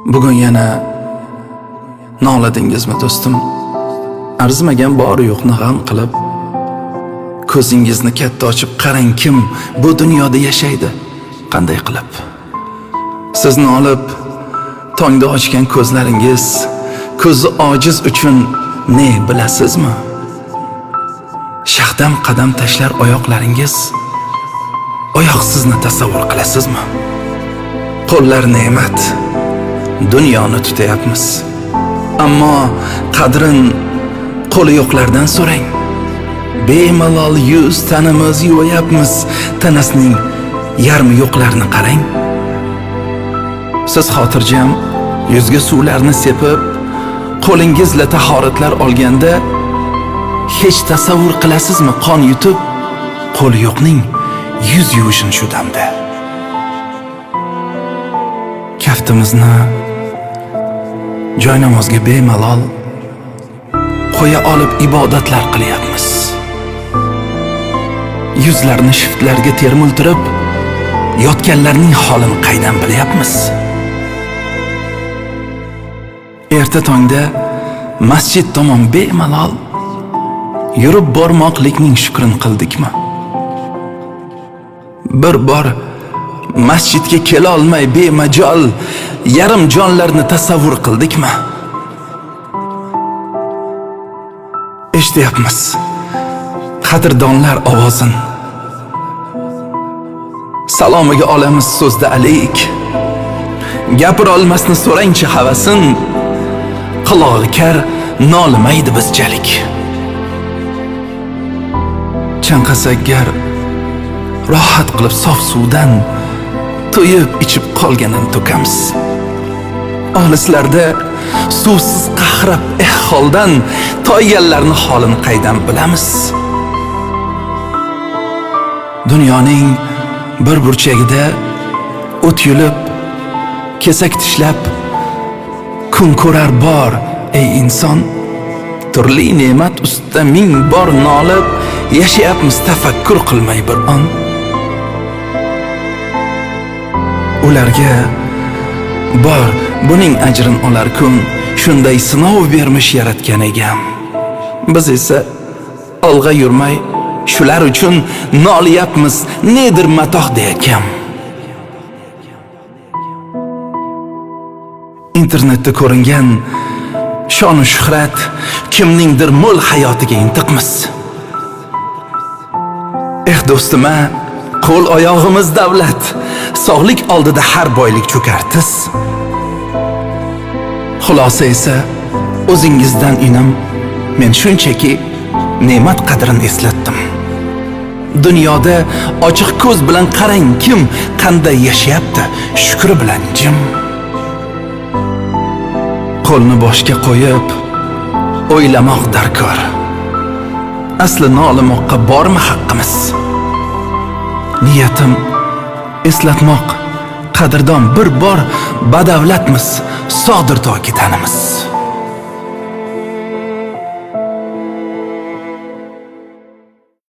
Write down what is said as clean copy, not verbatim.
Bugun yana noladingizmi do'stim? Arzimagan bor yo'qni g'am qilib, ko'zingizni katta ochib qarang, kim bu dunyoda yashaydi, qanday qilib? Sizni olib tongda ochgan ko'zlaringiz ko'zi ojiz uchun ne bilasizmi? Shahdam qadam tashlar oyoqlaringiz, oyoqsizni tasavvur qilasizmi? Qo'llar ne'mat, dunyoni tutayapmiz. Ammo qadrin qo'li yo'qlardan so'rang. Bemalol yuz tanimiz yuvayapmiz, tanasining yarmi yo'qlarni qarang. Siz xotirjam yuzga suvlarni sepib, qo'lingizla tahoratlar olganda hech tasavvur qilasizmi qon yutib qo'li yo'qning yuz yuvishini shu damda? Kaftimizni joy namozga bemalol qo'ya olib ibodatlar qilyapmiz. Yuzlarni shiftlarga termultirib yotganlarning holini qaydan bilyapmiz? Erta tongda masjid tomon bemalol yurib bormoqlikning shukrini qildikmi? Bir bor masjidga kela olmay bemajol yarim jonlarni tasavvur qildikmi? Eshityapmiz qadrdonlar ovozin. Salomiga olamiz so'zda alik. Gapira olmasni so'rangchi havasin. Qulog'i kar nolimaydi bizchalik. Chanqasak gar rohat qilib sof suvdan to'yib ichib qolganini to'kamiz. Olislarda suvsiz qahrab ehholdan toyganlarni holini qaydan bilamiz? Dunyoning bir burchagida o't yulib, kesak tishlab kun ko'rar bor, ey inson. Turli ne'mat ustida ming bor nolib yashayapmiz tafakkur qilmay bir on. Ularga bor buning ajrin olar kun, shunday sinov bermish yaratgan egam. Biz esa olg'a yurmay shular uchun noliyapmiz, nedir matoh deyakam. Internetda ko'ringan shon-u shuhrat kimningdir mo'l hayotiga intiqmiz. Eh do'stim-a, qo'l oyog'imiz davlat, sog'lik oldida har boylik cho'kar tiz. Xulosa esa o'zingizdan inim, men shunchaki ne'mat qadrini eslatdim. Dunyoda ochiq ko'z bilan qarang, kim qanday yashayapti, shukri bilan jim. Qo'lni boshga qo'yib o'ylamoq darkor. Asli nolimoqqa bormi haqqimiz? Niyatim eslatmoq, qadrdon bir bor badavlatmiz, sog'dir toki tanimiz.